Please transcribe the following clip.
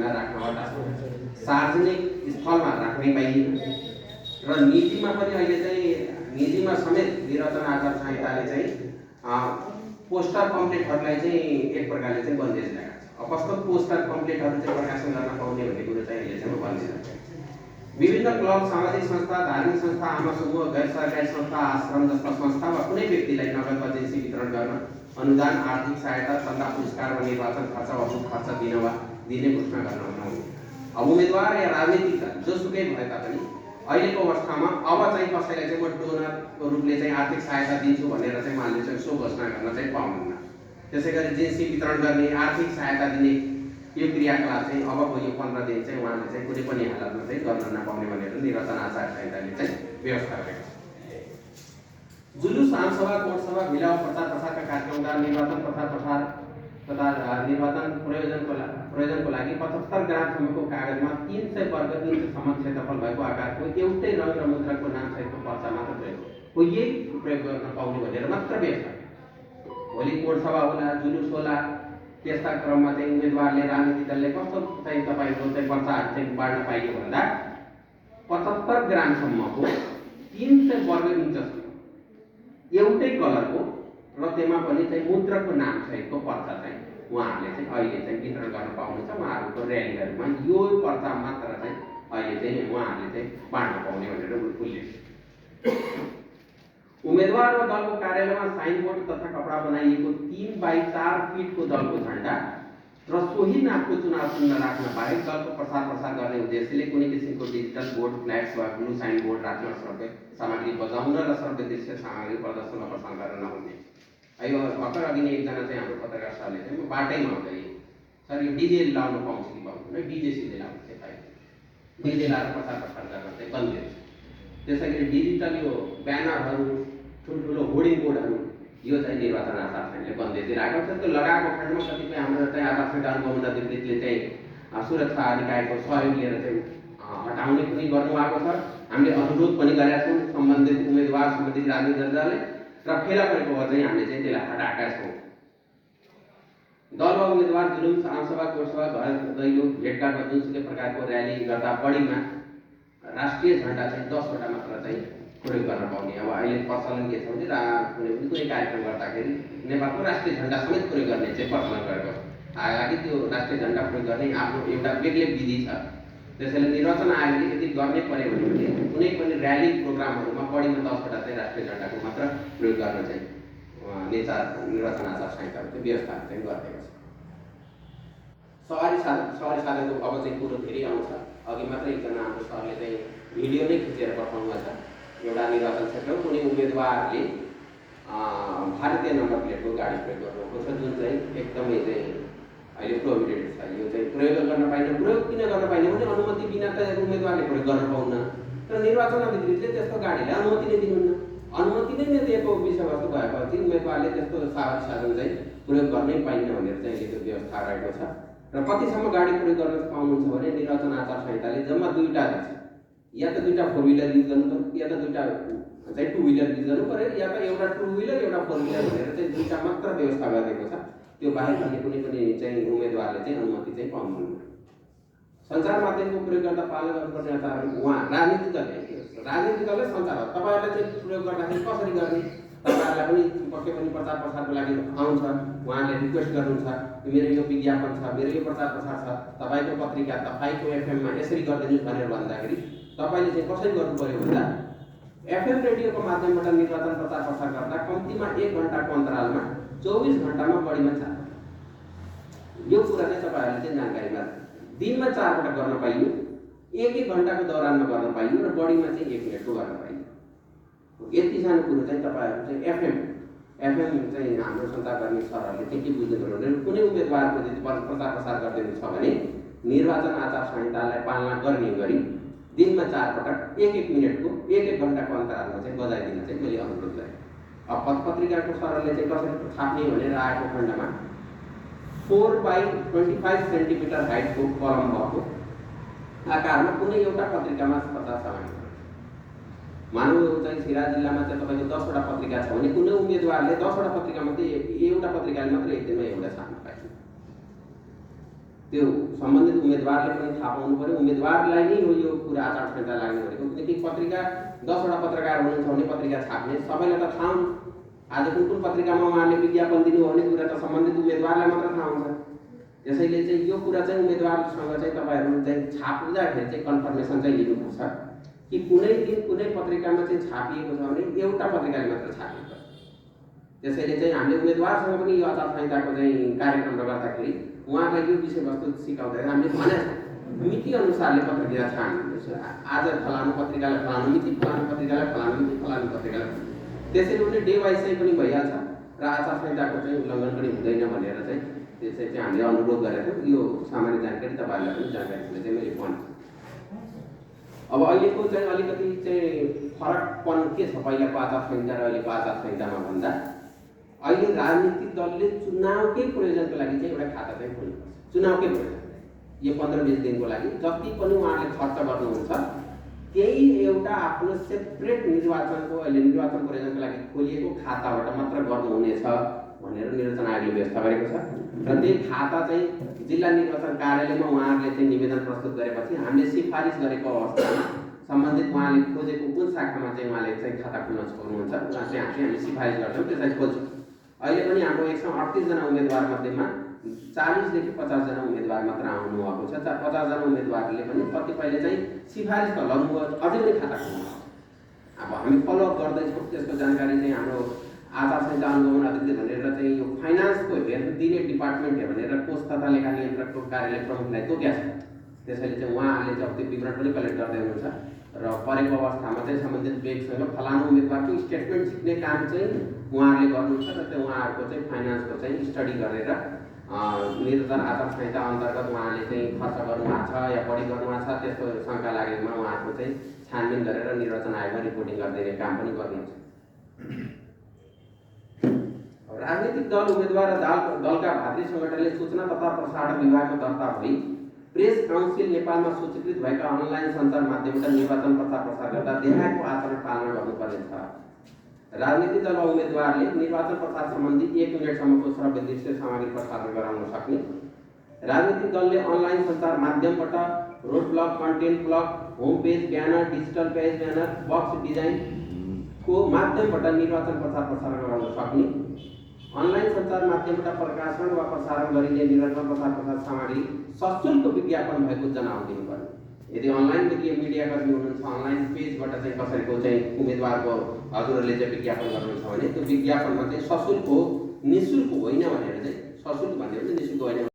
सूचना राख्नबाट सार्वजनिक स्थलमा राख्नै पाइएन र नीतिमा पनि अहिले चाहिँ नीतिमा समेत निर्वाचन आचार संहिताले चाहिँ पोस्टर पम्पलेटहरूलाई चाहिँ एक प्रकारले चाहिँ बन्देज लगाएको छ। कस्तो पोस्टर पम्पलेटहरू चाहिँ प्रकाशन गर्न पाउने भन्ने कुरो चाहिँ अहिले चाहिँ बन्देज। विभिन्न क्लब, सामाजिक संस्था, धार्मिक संस्था, आमा समूह, गैर सरकारी संस्था, आश्रम जस्ता संस्था वा कुनै व्यक्तिलाई नगद एजेन्सी वितरण गर्न, अनुदान, आर्थिक सहायता, चन्दा, पुरस्कार वा निर्वाचन खर्च वा खर्च दिन वा दिने घोषणा गर्न हुनुहुन्न। अब उम्मेदवार या राजनीतिक दल जोसुकै भए तापनि अहिलेको अवस्थामा अब चाहिँ कसैलाई चाहिँ म डोनरको रूपले चाहिँ आर्थिक सहायता दिन्छु भनेर चाहिँ उहाँले चाहिँ सो घोषणा गर्न चाहिँ पाउनुहुन्न। त्यसैगरी एजेन्सी वितरण गर्ने, आर्थिक सहायता दिने यो क्रियाकलाप चाहिँ अबको यो 15 दिन चाहिँ उहाँले चाहिँ कुनै पनि हालतमा चाहिँ गर्न नपाउने भनेर निर्वाचन आचार संहिताले चाहिँ व्यवस्था गरेको छ। जुलुस, आमसभा, कोटसभा, भिलाव, प्रचार प्रसारका कार्यक्रमका निर्वाचन प्रचार प्रसार तथा निर्वाचन प्रयोजनको लागि 75 ग्रामसम्मको कागजमा 300 वर्ग इन्चसम्म क्षेत्रफल भएको आकारको एउटै रङ र मुद्राको नाम सहितको पर्चा मात्र प्रयोग गर्न पाउने भनेर मात्र व्यवस्था। भोलि कोटसभा होला, जुलुस होला, त्यस्ता क्रममा चाहिँ उम्मेदवारले, राजनीतिक दलले कस्तो चाहिँ तपाईँको चाहिँ पर्चाहरू चाहिँ बाँड्न पाइयो भन्दा 75 ग्रामसम्मको 300 वर्ग इन्चसम्म एउटै कलरको र त्यसमा पनि चाहिँ मुद्राको नाम सहितको पर्चा चाहिँ उहाँहरूले चाहिँ अहिले चाहिँ वितरण गर्न पाउनुहुन्छ। उहाँहरूको र्यालीहरूमा यो पर्चा मात्र चाहिँ अहिले चाहिँ उहाँहरूले चाहिँ बाँड्न पाउने भनेर उल्लेख। उम्मेदवार वा दलको कार्यालयमा साइनबोर्ड तथा कपडा बनाइएको 3x4 फिटको दलको झण्डा र सोही नापको चुनाव चिन्ह राख्न बाहेक दलको प्रसार गर्ने उद्देश्यले कुनै किसिमको डिजिटल बोर्ड, फ्ल्याक्स वा ब्लू साइनबोर्ड राख्न, श्रव्य सामग्री बजाउन र श्रव्य दृश्य सामग्री प्रदर्शन वा प्रसारण गर्न नहुने। यो भर्खर अघि नै एकजना चाहिँ हाम्रो पत्रकार सरले चाहिँ म बाटैमा आउँदै सर यो डिजे लाउन पाउँछ कि पाउँदैन, डिजे सिधै लाउनु चाहिँ पाइन्छ, डिजे लाएर प्रसार गर्न चाहिँ बन्द। त्यसैगरी डिजिटल यो ब्यानरहरू, ठुल्ठुलो होर्डिङ बोर्डहरू यो चाहिँ निर्वाचन आचार संहिताले बन्दै राखेको छ। त्यो लगाएको खण्डमा कतिपय हाम्रो चाहिँ आचार संहिता अनुगमन अधिकृतले चाहिँ सुरक्षा निकायको सहयोग लिएर चाहिँ हटाउने पनि गर्नुभएको छ। हामीले अनुरोध पनि गरेका छौँ सम्बन्धित उम्मेदवार, सम्बन्धित राजनीतिक दलले र फेला परेको भए चाहिँ हामीले चाहिँ त्यसलाई हटाएका छौँ। दल वा उम्मेदवार जुलुस, आमसभा, कोटसभा, घर दैलो, भेटघाट वा जुनसुकै प्रकारको र्याली गर्दा बढीमा राष्ट्रिय झण्डा चाहिँ 10 वटा मात्र चाहिँ प्रयोग गर्न पाउने। अब अहिले प्रचलन के छ भने कुनै कार्यक्रम गर्दाखेरि नेपालको राष्ट्रिय झण्डा समेत प्रयोग गर्ने चाहिँ प्रचलन गरेको छ। हालाकि त्यो राष्ट्रिय झण्डा प्रयोग गर्ने आफ्नो एउटा बेग्लै विधि छ। त्यसैले निर्वाचन आयोगले यदि गर्नै पर्यो भने कुनै पनि र्याली प्रोग्रामहरूमा बढीमा 10 वटा चाहिँ राष्ट्रिय झण्डाको मात्र प्रयोग गर्न चाहिँ निर्वाचन आचार संहिताको चाहिँ व्यवस्था चाहिँ गरिदिएको छ। सवारी साधनको अब चाहिँ कुरो फेरि आउँछ। अघि मात्रै एकजना हाम्रो सरले चाहिँ भिडियो नै खिचेर पठाउनु भएको छ। एउटा निर्वाचन क्षेत्रमा कुनै उम्मेदवारले भारतीय नम्बर प्लेटको गाडी प्रयोग गर्नुभएको छ, जुन चाहिँ एकदमै चाहिँ अहिले प्रोहिबिटेड छ। यो चाहिँ प्रयोग गर्न पाइने, प्रयोग किन गर्न पाइने भने अनुमति बिना त उम्मेदवारले प्रयोग गर्न पाउन्न र निर्वाचन अधिकृतले त्यस्तो गाडीलाई अनुमति नै दिनुहुन्न। अनुमति नै नदिएको विषयवस्तु भएपछि उम्मेदवारले त्यस्तो सवारी साधन चाहिँ प्रयोग गर्नै पाइन्न भनेर चाहिँ अहिले त्यो व्यवस्था रहेको छ। र कतिसम्म गाडी प्रयोग गर्न पाउनुहुन्छ भने निर्वाचन आचार संहिताले जम्मा दुईवटा दिन्छ, या त दुईवटा 4 व्हिलर युज गर्नु पर्यो, या त दुईवटा चाहिँ 2 व्हिलर युज गर्नु पर्यो, या त एउटा 2 व्हिलर एउटा 4 व्हिलर भनेर चाहिँ दुईवटा मात्र व्यवस्था गरिदिएको छ। त्यो बाहेक अन्य कुनै पनि चाहिँ उम्मेदवारले चाहिँ अनुमति चाहिँ पाउनुहुन्न। सञ्चार माध्यमको प्रयोग गर्दा पालन गर्नुपर्ने आचारहरू उहाँ राजनीतिक दलले सञ्चार तपाईँहरूलाई चाहिँ प्रयोग गर्दाखेरि कसरी गर्ने, तपाईँहरूलाई पनि पक्कै पनि प्रचार प्रसारको लागि आउँछ, उहाँले रिक्वेस्ट गर्नुहुन्छ मेरो यो विज्ञापन छ, मेरो यो प्रचार प्रसार छ, तपाईँको पत्रिका, तपाईँको एफएममा यसरी गरिदिनुहोस् भनेर भन्दाखेरि तपाईँले चाहिँ कसरी गर्नु पर्यो भन्दा एफएम रेडियोको माध्यमबाट निर्वाचन प्रचार प्रसार गर्दा कम्तीमा 1 घण्टाको अन्तरालमा 24 घण्टामा बढीमा 4, यो कुरा चाहिँ तपाईँहरूले चाहिँ जानकारीमा दिनमा 4 वटा गर्न पाइयो, 1-1 घण्टाको दौरानमा गर्न पाइयो र बढीमा चाहिँ 1 मिनेटको गर्न पाइयो। यति सानो कुरो चाहिँ तपाईँहरू चाहिँ एफएम चाहिँ हाम्रो सञ्चारकर्मी सरहरूले चाहिँ के बुझ्नु पर्यो भने कुनै उम्मेदवारको यदि प्रचार प्रसार गरिदिनु छ भने निर्वाचन आचार संहितालाई पालना गर्ने गरी दिनमा 4 पटक 1-1 मिनेटको 1-1 घण्टाको अन्तरालमा चाहिँ बजाइदिन चाहिँ मैले अनुरोध गरेँ। अब पत्रिकाको सरले चाहिँ कसरी छाप्ने भनेर आएको खण्डमा 4x25 सेन्टिमिटर हाइटको कलम भएको आकारमा कुनै एउटा पत्रिकामा प्रचार सामग्री मानव चाहिँ सिराज जिल्लामा चाहिँ तपाईँको 10 वटा पत्रिका छ भने कुनै उम्मेदवारले 10 वटा पत्रिका मात्रै एउटा पत्रिकाले मात्रै एक दिनमा एउटा छाप्न पाइन्छ। त्यो सम्बन्धित उम्मेदवारले पनि थाहा पाउनु पर्यो। उम्मेदवारलाई नै हो यो कुरा आचार संहिता लाग्ने भनेको, किनकि पत्रिका 10 वटा पत्रकार हुनुहुन्छ भने पत्रिका छाप्ने सबैलाई त थाहा हुन्छ। आज कुन पत्रिकामा उहाँले विज्ञापन दिनु भन्ने कुरा त सम्बन्धित उम्मेदवारलाई मात्र थाहा हुन्छ। त्यसैले चाहिँ यो कुरा चाहिँ उम्मेदवारसँग चाहिँ तपाईहरु चाहिँ छाप्दाखेरि चाहिँ कन्फर्मेसन चाहिँ लिनुपर्छ कि कुनै दिन कुनै पत्रिकामा चाहिँ छापिएको छ भने एउटा पत्रिकाले मात्र छापिएको। त्यसैले चाहिँ हामीले उम्मेदवारसँग पनि यो आचार संहिताको चाहिँ कार्यक्रम गर्दाखेरि उहाँलाई यो विषयवस्तु सिकाउँदै हामीले भने मिति अनुसारले पत्रिका छान्नुपर्छ। आज फलानु पत्रिकाले फलानु मिति, फलानु पत्रिकाले फलानु मिति, फलानु पत्रिकाले, त्यसैले उनी डे वाइज चाहिँ पनि भइहाल्छ र आचार संहिताको चाहिँ उल्लङ्घन पनि हुँदैन भनेर चाहिँ त्यसै चाहिँ हामीले अनुरोध गरेको। यो सामान्य जानकारी तपाईहरुलाई पनि जानकारी दिने चाहिँ मैले भने। अब अहिलेको चाहिँ अलिकति चाहिँ फरकपन के छ पहिलाको आचार संहिता र अहिलेको आचार संहितामा भन्दा, अहिले राजनीतिक दलले चुनावकै प्रयोजनको लागि चाहिँ एउटा खाता चाहिँ खोल्नुपर्छ। चुनावकै प्रयोजन यो 15-20 दिनको लागि जति पनि उहाँले खर्च गर्नुहुन्छ त्यही एउटा आफ्नो सेपरेट निर्वाचनको अहिले निर्वाचन प्रयोजनको लागि खोलिएको खाताबाट मात्र गर्नुहुनेछ भनेर निर्वाचन आयोगले व्यवस्था गरेको छ। र त्यही खाता चाहिँ जिल्ला निर्वाचन कार्यालयमा उहाँहरूले चाहिँ निवेदन प्रस्तुत गरेपछि हामीले सिफारिस गरेको अवस्थामा सम्बन्धित उहाँले खोजेको कुन शाखामा चाहिँ उहाँले चाहिँ खाता खोल्न सक्नुहुन्छ उहाँ चाहिँ हामी सिफारिस गर्छौँ, त्यसलाई खोज्छौँ। अहिले पनि हाम्रो 138 जना उम्मेदवार मध्येमा 40 देखि 50 जना उम्मेदवार मात्र आउनु भएको छ। 50 जना उम्मेदवारले पनि कतिपयले चाहिँ सिफारिस त गर्नुभयो, अझै पनि खाता खोल्नु। अब हामी फलोअप गर्दैछौँ, त्यसको जानकारी चाहिँ हाम्रो आचार संहिता अनुगमन अधिकृत भनेर चाहिँ यो फाइनान्सको हेर्न दिने डिपार्टमेन्ट हो भनेर कोष तथा लेखा नियन्त्रकको कार्यालय प्रमुखलाई तोकेको छ। त्यसैले चाहिँ उहाँहरूले चाहिँ त्यो विवरण पनि कलेक्ट गर्दै हुनुहुन्छ र परेको अवस्थामा चाहिँ सम्बन्धित ब्याङ्कसँग फलानु उम्मेदवारको स्टेटमेन्ट झिक्ने काम चाहिँ उहाँहरूले गर्नुहुन्छ र त्यो उहाँहरूको चाहिँ फाइनान्सको चाहिँ स्टडी गरेर निर्वाचन आचार संहिता अन्तर्गत उहाँले चाहिँ खर्च गर्नुभएको छ या बढी गर्नुभएको छ त्यस्तो शङ्का लागेकोमा उहाँहरूको चाहिँ छानबिन गरेर निर्वाचन आयोगमा रिपोर्टिङ गरिदिने काम पनि गर्नुहुन्छ। राजनीतिक दल उम्मेदवार र दलका भातृ सङ्गठनले सूचना तथा प्रसारण विभागमा दर्ता भई प्रेस काउन्सिल नेपालमा सूचीकृत भएका अनलाइन सञ्चार माध्यमबाट निर्वाचन प्रचार प्रसार गर्दा देखाएको आचरण पालना गर्नुपर्नेछ। राजनीतिक दल उम्मेदवारले निर्वाचन प्रचार सम्बन्धी 1 मिनेटसम्मको श्रव्य दृश्य सामग्री प्रसारण गराउन सक्ने, राजनीतिक दलले अनलाइन सञ्चार माध्यमबाट road blog, content blog, home page banner, digital page banner, box डिजाइनको माध्यमबाट निर्वाचन प्रचार प्रसारण गराउन सक्ने, अनलाइन सञ्चार माध्यमबाट प्रकाशन वा प्रसारण गरिने निर्वाचन प्रचार सामग्री सशुल्क विज्ञापन भएको जनाउन दिनुपर्ने। यदि अनलाइन मिडियाकर्मी हुनुहुन्छ, अनलाइन पेजबाट चाहिँ कसैको चाहिँ उम्मेदवारको हजुरहरूले चाहिँ विज्ञापन गर्नुहुन्छ भने त्यो विज्ञापनमा चाहिँ सशुल्क हो, निःशुल्क होइन भनेर चाहिँ सशुल्क भन्ने पनि निःशुल्क होइन